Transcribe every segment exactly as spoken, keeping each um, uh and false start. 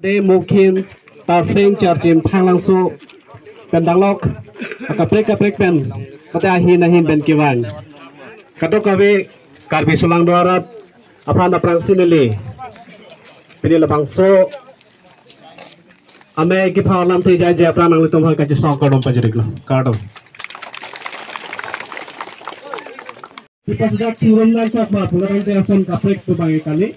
Te Mukhim, Tasing, Charchim, Thanglangso pen danglok, akaprek kaprek pen, mate ahin ahin pen kevang. Kadokave Karbi Solangdo arat aphan aphrangsi neli pini labangso amei kepha alamthe jaije aphrang nanglitum aphan kachisong kardom pajirlo. Kardom. Kita sudah turun naik ke apa? Pulang nanti langsung kaprek tu bang kali.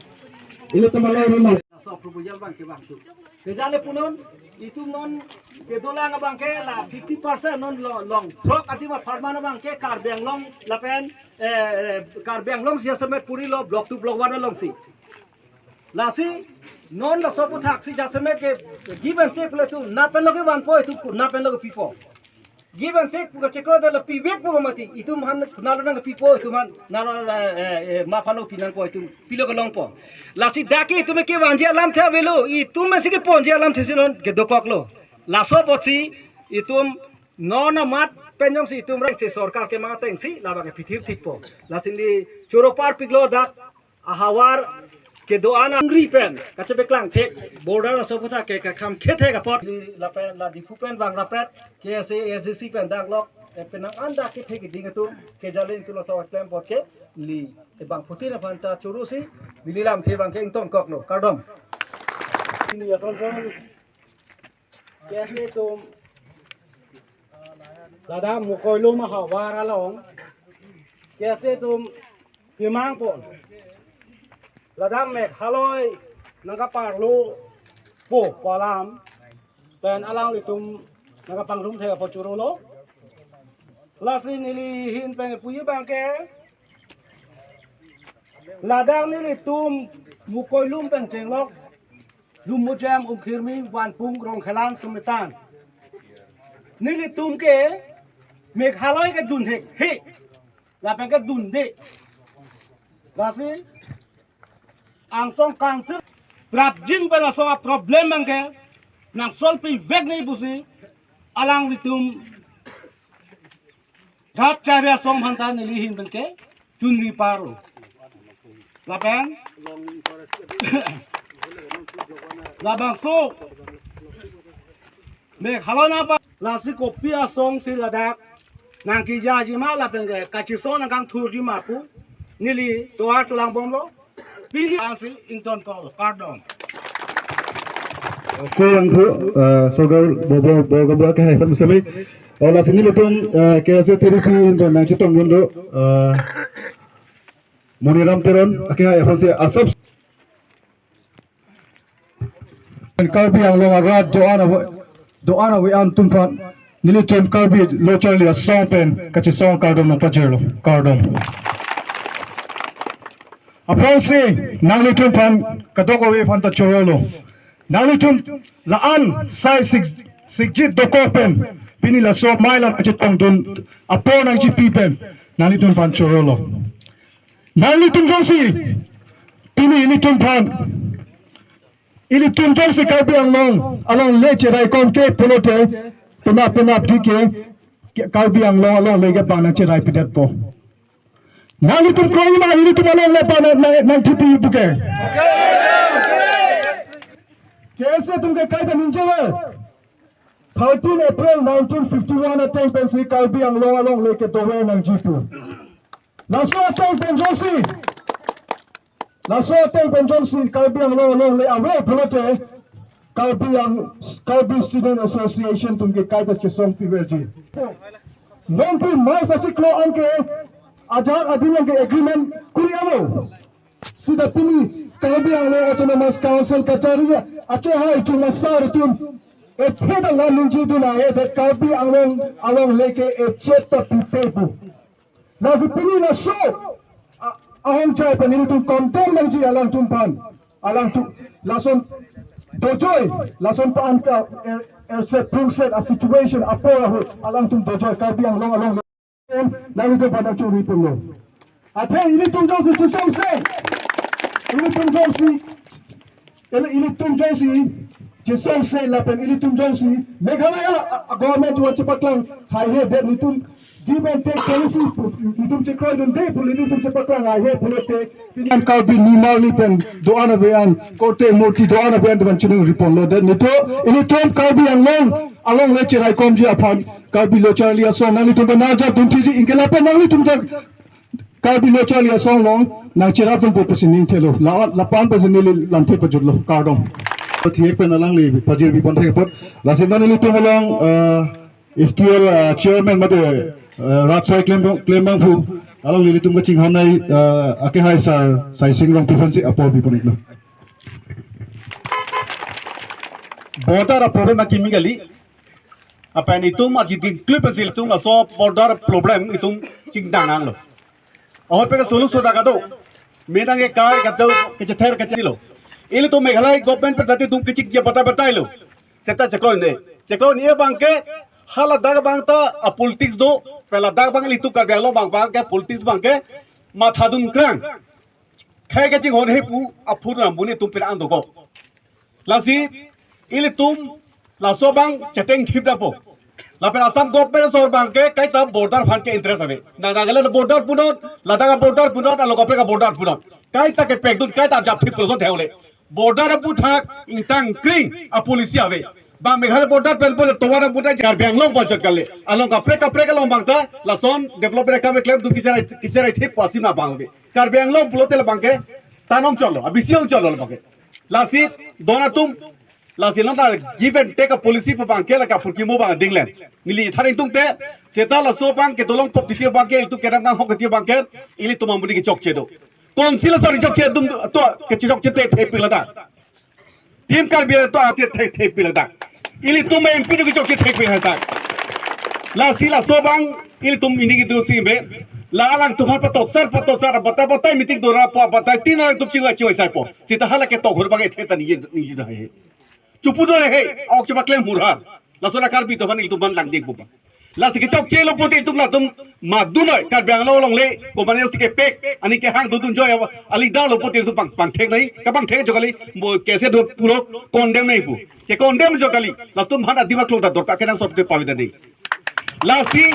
Ini teman lain memang. Laso proposal bang ke bang tu. Kejale punon, itum non kedolang abang ke la fifty percent non lo-, long. Throk adim apharman abang ke Karbi Anglong lapen, eh, eh, Karbi Anglong si jasemet puri lo block two block one alongsi. Lasi non laso aputhak si jasemet ke give and take le tu na pen lo kevanpo itum na pen lo kepipo. Give and take pu kachekro de la pivek pu mati. Itum aphan nalo nangpipo, itum aphan nalo, eh, eh, eh, ma aphan lo pinangpo, itum pilo kelongpo. Lasi dak ke itum ke vanji alamthe avelo, itum si keponji alamthe si non kedokoklo. Laso apotsi itum non amat pen jongsi itum rengsi sorkar kemang atengsi labang ke pithir thikpo. Lasi neli choro parpiklo dak ahavar kedo-an angri pen kachepeklang thek border aso aputhak ke kakham khe thek apot. Lapen la Diphu pen bang rapet K S A S D C pen danglok, eh, penang anda ke thek ding atum kejale itum laso klem apot ke neli, eh, bangphutin aphan ta choro si neli lamthe bang ke ingtonkoklo. Kardom. Ini ya son son. K S A atum ladak Mukoilum ahavar along K S A atum pimang pon. Ladak Meghalaya nangkaparlo po pu alam pen alanglitum nangkapangrum thek apot choro lo. Lasi neli ahin pen puji bang ke ladak nelitum Mukoilum pen chenglok Lumujam, Umkhirmi, Vanpung, Rongkhelan, Sumitan. Nelitum ke Meghalaya kedun thek he. Lapen kedunde. Lasi angsong council prapjin pen laso aproblem bang ke nang solve pivek nangji pusi alanglitum rat chari asong aphan ta neli ahin pen ke chunri parlo. Lapen labangso Meghalaya nangpa lasi kopi asong si ladak nangkejaji ma lapen ke kachisong nangkangthurji ma pu neli tovar cholangbomlo. Pini ansi ingtonkoklo, kardom. Ko yang tu, eh, sogar bobo bobo bobo ke hai pam sami. Oh, lasi nelitum, eh, K S A T D P ington nangchetongdun do, eh, Moniram Teron, ake hai aphansi asap. Karbi Anglong arat do-an ave, do-an ave-an atum aphan nelitum Karbi Lo Charli Asong pen kachisong kardom nangpajirlo, kardom. Aphrangsi nanglitum aphan kadokave aphan ta chorolo. Nanglitum la-an sai sik, sikjit dokok pen pini laso amei alam kachetongdun apor nangchipi pen nanglitum aphan chorolo. Nanglitum jongsi pini ilitum aphan, ilitum jongsi Karbi Anglong alongle cherai kom ke pulote penap penap di ke, ke Karbi Anglong alongle ke bang nangcherai pidetpo. Nanglitum kroima ilitum alongle bang nang, nang, nangchipi pu ke. K S A atum ke kaita ningjewe. Thirteen April nineteen fifty-one ateng pensi Karbi Anglong alongle kedover nangji pu. Laso ateng pen jongsi, laso ateng pen jongsi Karbi Anglong alongle ave pulote Karbi Ang-, Karbi Student Association atum ke kaita chesong piverji. Nonpu March achiklo anke ajahak adim anke agreement kuri alo. Sita pini Karbi Anglong Autonomous Council kachari akehai atum asar atum ethe ta la ningjedun ahe, that Karbi Anglong alongle ke echet ta pipe pu. Lasi pini laso a-, ahongchai pen ilitum condemn nangji alangtum aphan. Alangtum lason dojoi, lason pa-an ka er, erset prungset a situation apor ahut alangtum dojoi Karbi Anglong alongle. Nanglitum aphan nangchuri ponlo. Athe ilitum jongsi chesongse. Ilitum jongsi, ili-, ilitum jongsi chesongse lapen ilitum jongsi Meghalaya a, a government atum chepaklang haihe, det netum give and take policy pu, netum chekroidunde pu ilitum chepaklang haihe pulote, pini an Karbi nimarli pen do-an ave an, korte morti do-an ave an teman chiningri ponlo, det netum, ilitum Karbi Anglong alongle cheraikomji aphan Karbi Lo Charli Asong nanglitum ta nangjardunthuji, anke lapen nanglitum ta Karbi Lo Charli Asong along nangcherapdunpo pusi ningthelo. La, lapu-an pusi neli lamthe pajutlo. Kardom. Thik pen alangli pajirpi pon thek apot. Lasi non ilitum along, eh, S T L, eh, chairman mate, eh, Rajsai Klem, Klembangphu along ilitum kachinghon nai, eh, akehai sar Saising Rongpi aphansi apor pi pon-iklo. Border a-problem akimi kali. Lapen itum ajidin klip asil itum laso border problem itum chingdang nanglo. Ahut pen ke solution ta kado. Menang ke kai kado kecether kecetlo. Ilitum Meghalaya government pen tadi itum kechik ya batai batailo. Seta chekroine. Chekroine abangke hala dak abang ta a-politics do. Pen ladak abang ilitum Karbi Anglong abang abangke politics abangke mathadun krang. Khei kachinghon he pu aphu nang buni itum pen ang dokok. Lasi ilitum laso abang chetengthip dapo. Lapen Assam government asor abangke kaita border aphan ke interest ave. Na Nagaland border punon, Ladakh border punon, along kaprek border punon. Kaita kepekdun, kaita japthip pulote theole. Border aputhak ingtang kring a-policy ave. Bang Meghalaya border pen pule tovar aputhak Karbi Anglong pachot kali. Along kaprek kaprek along abang ta lason development akam klemdun kicherai, kicheraithip pu asim abang ave. Karbi Anglong pulote labangke tanong cholo, abisi ong cholo labangke. Lasi don atum, lasi non ta give and take a-policy pu abangke la kaphurkimo abang dinglen. Neli tharing tungte, seta laso abangke dolong pop titi abangke, itum kedam nanghok titi abangke, ilitum amuni kechokche do. Council asor chokche dum to kechokche te thepik ladak. Team Karbi to ate the thepik ladak. Ilitum M P to kechokche thepik ladak. Lasi laso abang ilitum ini gitu sih be. La alangtum aphan patosar patosar batai batai meeting dora po batai tin alangtum chiwa chiwa saipo. Seta hala ketok hur abang ethe ta ningje ningje do he. Chupu do he. Ok chupa klem hurhar. Laso la Karbi atum aphan ilitum aphan langding pu abang. Lasi kechokche lo pulote itum latum madun noi, Karbi Anglong alongle komatne si kepek, aning kehang dodun joi ava, ali dalo pulote itum pang, pangthek nai, kapangthek jokali, mo kese do pulo condemn nai pu. Ke condemn jokali, latum aphan adim aklong ta dorkar kenangsot te pawi ta nai. Lasi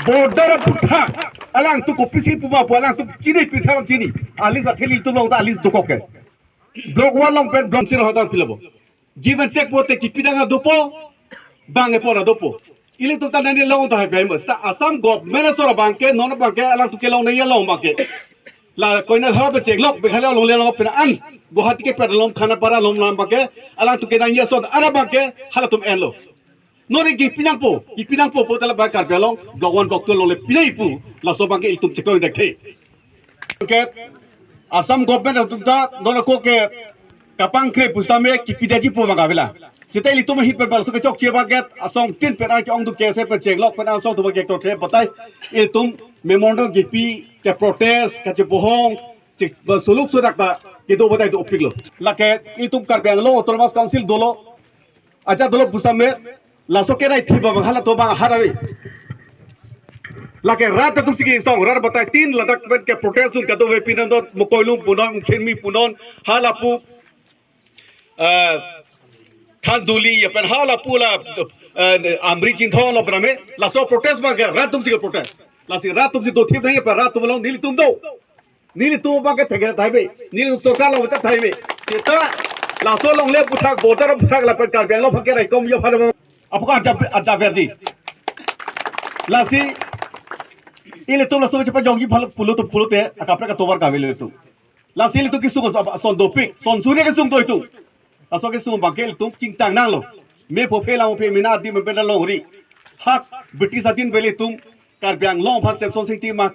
border aputhak, alangtum kopisi puma pu, alangtum chini pisa chini, alis atheli itum along ta alis dokok ke. Block one along pen block zero hotel pilabo. Give and take pulote kipidang adopo, bang epor adopo. Ilitum ta nani long ta hai bai mas. Ta Assam government asor abangke, non abangke, alangtum kelong nai along abangke. La koina dhara pe cheklok, Meghalaya alongle along pen an. Guwahati ke pedalom, Khanapara along lam abangke, alangtum kenangji ason, an abangke, halatum enlo. Non ke pinangpo, kipinangpo pulote la ba Karbi Anglong, block one, block two alongle pinangpo, laso abangke itum cheklok dekthe. Ke Assam government atum ta non ako ke kapangkre pusitame kipidetji pu abang avela. Seta ilitum ahit pen bal so kechokche abangke asong tin pen ang ke-ongdun kese pen cheklok pen asong atum ke krothe batai ilitum memorandum kipi ke protest kachibohong chik ba suluk sudak ta kedo batai dopiklo. Lake ilitum Karbi Anglong Autonomous Council dolo. Ajat dolo pusitame laso kerai thip abang halatum abang ahar ave. Lake rat atum si kesong, rat batai tin ladak pen ke protest dun kadokave pinon do, Mokoilum punon, Khirmi punon, halapu, eh, Khanduli, ya pen halapu la, eh, Amri Chinthong lo pename, laso protest abangke rat atum si ke protest. Lasi rat atum si dothip nai, ya pen rat atum along nelitum do. Nelitum abangke thek thaibe, nelitum sorkar along ta thaibe. Seta laso alongle aputhak, border aputhak lapen Karbi Anglong aphan keraikom ya phadam. Apot arja arja verdi. Lasi ilitum laso chepajongji phal pulo to pulote akaprek atovar kave ilitum. Lasi ilitum kesung ason dopik, son suri kesung do itum. Laso kesung abangke ilitum chingtang nanglo. Me pho phe lang phe mena adim pen long ri. Hak British adin pen ilitum Karbi Anglong aphan Semson Sing Timung